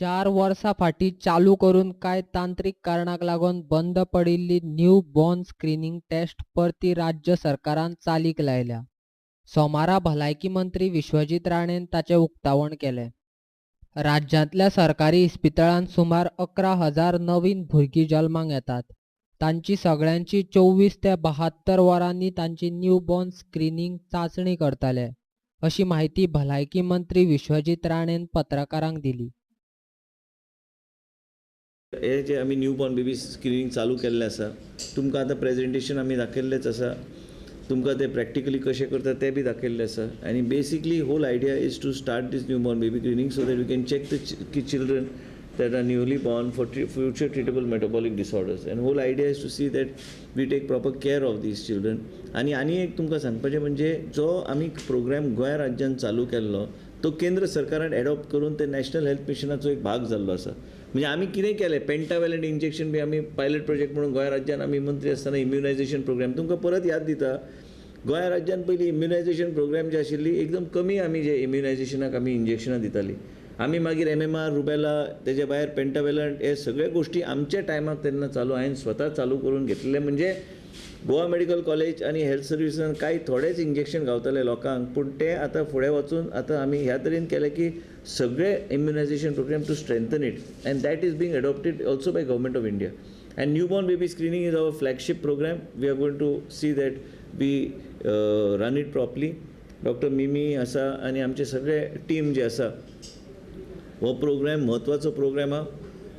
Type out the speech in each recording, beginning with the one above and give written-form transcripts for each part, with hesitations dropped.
4 वर्सां फाटीं चालू करून कांय तांत्रीक कारणाक लागून बंद पडिल्ली न्यू बॉर्न स्क्रिनींग टेस्ट परती राज्य सरकारान चालीक लायल्या. सोमारा भलायकी मंत्री विश्वजीत राणेन ताचें उक्तावण केलें. राज्यांतल्या सरकारी इस्पितळांत सुमार 11,000 नवीन भुरगीं जल्माक येतात. तांची सगळ्यांची 24 ते 72 वरांनी तांची न्यू बॉर्न स्क्रिनींग चांचणी करतले, अशी म्हायती भलायकी मंत्री विश्वजीत राणेन पत्रकारांक दिली. हे जे आमी न्यू बॉर्न बेबी स्क्रिनींग चालू केल्लें आसा, तुमकां आतां प्रेजेंटेशन आमी दाखयल्लेंच आसा, तुमकां ते प्रॅक्टिकली कशें करता तें बी दाखयल्लें आसा. आनी basically whole idea is to start this new born baby screening so that we can check the children that are newly born for future treatable metabolic disorders. And whole idea is to see that we take proper care of these children. आनी आनी एक तुमकां सांगपाचें म्हणजे जो आमी programme Goa राज्यान चालू केल्लो तो केंद्र सरकारान एडॉप्ट करून ते नॅशनल हेल्थ मिशनाचो एक भाग जाल्लो आसा. म्हणजे आमी कितें केलें, पेंटावेलंट इंजेक्शन बी आमी पायलट प्रोजेक्ट म्हणून गोंय राज्यान आमी मंत्री आसतना इम्युनायझेशन प्रोग्राम तुमकां परत याद दिता. गोंय राज्यान पयलीं इम्युनायझेशन प्रोग्राम जे आशिल्ली एकदम कमी आमी जे इम्युनायझेशनाक आमी इंजेक्शनां दितालीं. आमी मागीर MMR, rubella, तेजे भायर पेंटावेलंट हे सगळे गोश्टी आमच्या टायमाक तेन्ना चालू हांवें स्वता चालू करून घेतलेले. म्हणजे गोवा मेडिकल कॉलेज आनी हेल्थ सर्विसान कांय थोडेच इंजेक्शन गावताले लोकांक, पूण ते आतां फुडें वचून आतां आमी ह्या तरेन केलें की सगळे immunisation programme to strengthen it, and that is being adopted also by government of India. And new born baby screening is our flagship programme. We are going to see that we run it properly. Doctor Mimi आसा आनी आमचे सगळे team जे आसा, हो programme म्हत्वाचो programme आहा.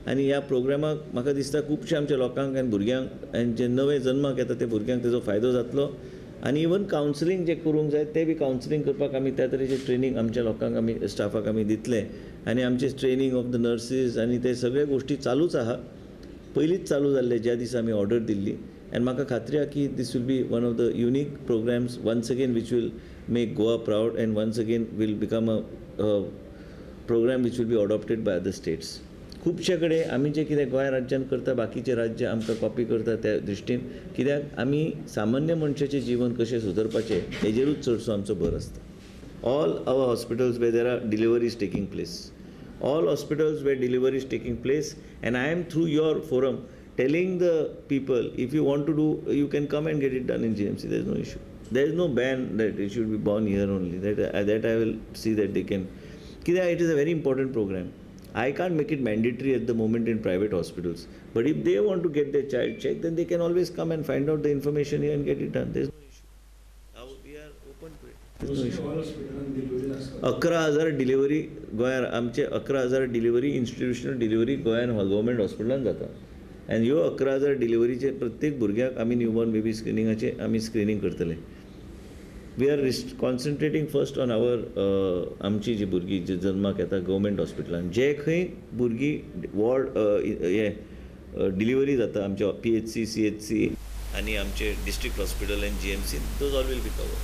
आनी ह्या प्रोग्रामाक म्हाका दिसता खुबशे आमच्या लोकांक आनी भुरग्यांक आनी जे नवे जल्माक येता ते भुरग्यांक तेजो फायदो जातलो. आनी इवन कावन्सिलींग जें करूंक जाय तें बी कावन्सिलींग करपाक आमी त्या तरेचें ट्रेनींग आमच्या लोकांक आमी स्टाफाक आमी दितले. आनी आमचें ट्रेनींग ऑफ the nurses आनी ते सगळे गोश्टी चालूच आहा, पयलींच चालू जाल्ले ज्या दिसा आमी ऑर्डर दिल्ली. आनी म्हाका खात्री आहा की this will be one of the unique programmes once again which will make Goa proud and once again will become a programme which will be adopted by other states. खुबशे कडेन आमी जें कितें गोंय राज्यान करता बाकीचे राज्य आमकां कॉपी करता त्या दृश्टीन, कित्याक आमी सामान्य मनशाचें जीवन कशें सुदरपाचें हेजेरूच चडसो आमचो भर आसता. All our hospitals where there are deliveries taking place, all hospitals where deliveries taking place, and I am through your forum telling the people if you want to do you can come and get it done in GMC. There is no issue, there is no ban that it should be born here only. That I will see that they can, कित्याक it is a very important programme. I can't make it mandatory at the moment in private hospitals, but if they want to get their child checked, then they can always come and find out the information here and get it done. There is no issue. We are open to it. There is no issue. 11,000 delivery गोंयान आमचे 11,000 delivery institutional delivery गोंयान government हॉस्पिटलान जाता. आनी ह्यो 11,000 डिलिव्हरीचे प्रत्येक भुरग्याक आमी न्यूबॉर्न बेबी स्क्रिनिंगाचे आमी स्क्रिनींग करतले. We are concentrating first on our आमची जी भुरगीं जी जल्माक येता गव्हर्मेंट हॉस्पिटलान, जे खंय भुरगीं वॉर्ड हे डिलिव्हरी जाता आमच्या PHC, CHC आनी आमचे डिस्ट्रिक्ट हॉस्पिटल आनी GMC, those all will be covered.